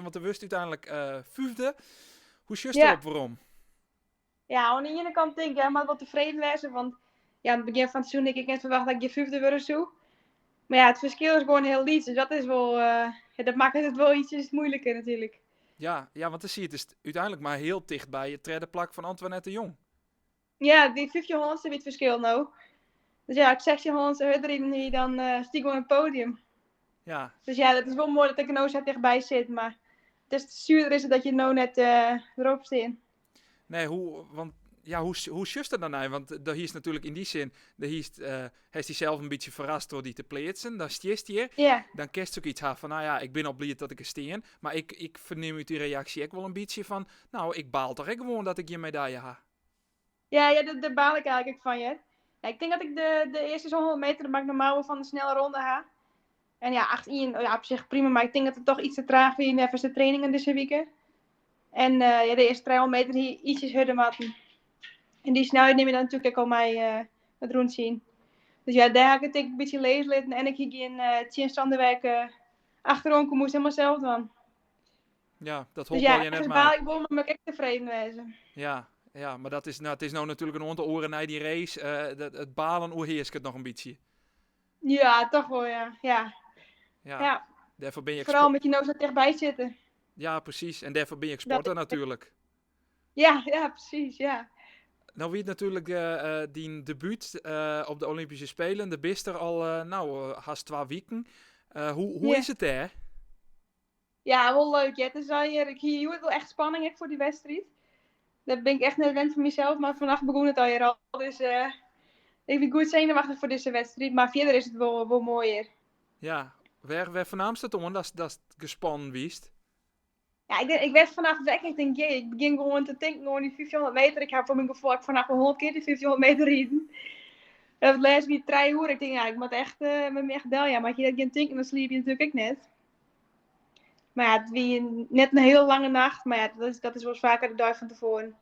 Want do wurdst úteinlik fyfde. Hoe sjochst derop werom? Ja, oan de iene kant tink ik, ja, moat wol tefreden wêze. Want ja, oan it begjin fan it seizoen hie ik net ferwachte dat ik gjin fyfde wurde soe. Mar ja, it ferskil is gewoan hiel lyts. Dus dat is wol, ja, dat makket it wol ietsjes muoiliker natuerlik. Ja, ja, want dan sietest úteinlik mar hiel ticht by it tredde plak fan Antoinette de Jong. Ja, dy 15 hûnderdste wie it ferskil no. Dus ja, as ik 16 hûnderdste hurder riden hie, dan stie ik gewoan op it podium. Dus ja, dat is wol moai dat ik der no sa tichtby sit, mar des te suerder is it dat je no net derop stean. Nee, hoe, want ja, hoe sjochst der dan nei? Want do hiest natuerlik yn dy sin, do hiest, hast dysels in bytsje ferrast troch dy te pleatsen. Dan stiest hjir. Dan kinst ek iets ha fan, nou ja, ik bin al bliid dat ik der stean. Mar ik fernim út dy reaksje ek wol in bytsje fan, nou, ik baal toch ek gewoan dat ik gjin medalje ha. Ja, ja, dêr baal ik eigentlik ek fan, hear. Ja, ik tink dat ik de earste sa'n 100 meter, dat moat ik normaal wol fan de snelle ronde ha. En ja, 8-1, oh ja, op sich prima, mar ik tink dat it toch iets te traach wie neffens de trainingen dizze wike. En ja, de earste 300 meter hie ietsjes hurder moatten. En dy snelheid nim je dan natuerlik ek al mei it rûntsje yn. Dus ja, dêr ha ik it tink ik in bytsje lizze litten. En ik hie gjin tsjinstander wêr't ik achteroan koe, moast helemaal sels dwaan. Ja, dat Dus holp ja, al je net ergens mei. baal ik wol, mar moat ik ek tefreden wêze. Ja, ja, mar dat is, nou, it is no natuerlik in oantal oeren nei dy race. Dat, it balen oerhearsket noch in bytsje. Ja, toch wol, ja. Ja. Ja. Ja. Dêrfoar bin je ek Foaral spo- omdat je no sa tichtby sitte. Ja, presys. En dêrfoar bin je ek sporter natuerlik. Ja, ja, presys, ja. No wie it natuerlik dyn debút op de Olympyske Spelen. Do bist der al, nou, hast 2 wiken. Hoe is it dêr? Ja, wol leuk. Ja, it is allegear, ik hie hjoed wol echt spanning ek foar dy wedstriid. Dat bin ik echt net wend fan mysels, mar fannacht begûn it allegear al. Dus ik bin goed senuwachtich foar dizze wedstriid, mar fierder is it wol moai hjir. Ja, wêr fernaamst it oan datst gespannen wiest? Ja, ik werd fannacht wekker. Ik denk, jee, ik begjin gewoan te tinken oan dy 1500 meter. Ik ha foar myn gefoel ek fannacht wol 100 kear dy 1500 meter riden. En it lêst wie 3 oere. Ik denk, ja, ik moat echt, moat my echt deljaan. Mar as je net gjin tinken, dan sliep je natuerlik ek net. Mar ja, it wie net in hiele lange nacht. Mar ja, dat is wolris faker de dei fan tefoaren.